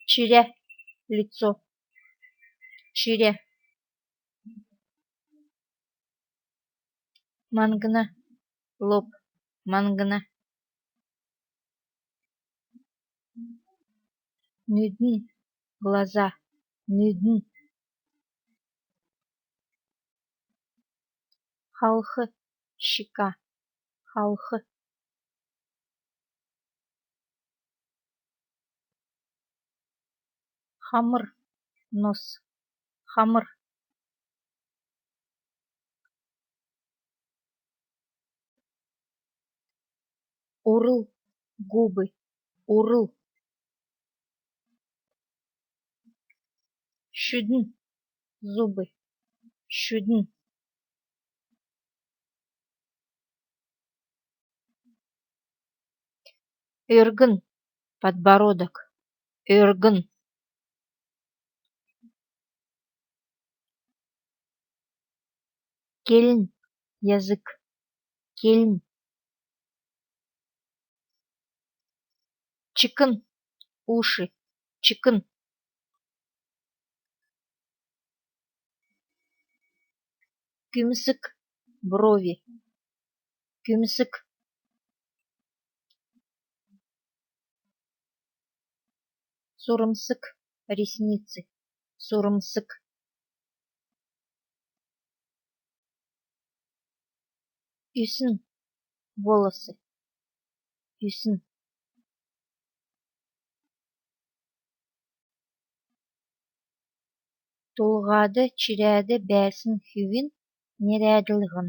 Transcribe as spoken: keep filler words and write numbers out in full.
Чирә, лицо. Чирә. Маңна, лоб. Маңна. Нүдн, глаза. Нүдн. Халх, щека. Халх. Хамр, нос. Хамр. Урл, губы. Урл. Шүдн, зубы. Шүдн. Өргн, подбородок. Өргн. Келн, язык. Келн. Чикн, уши. Чикн. Күмск, брови. Күмск. Сурмск, ресницы. Сурмск. Үсн, волосы. Үсн. Тулһад, чирәд бәәсн хүвин нерәдлһн.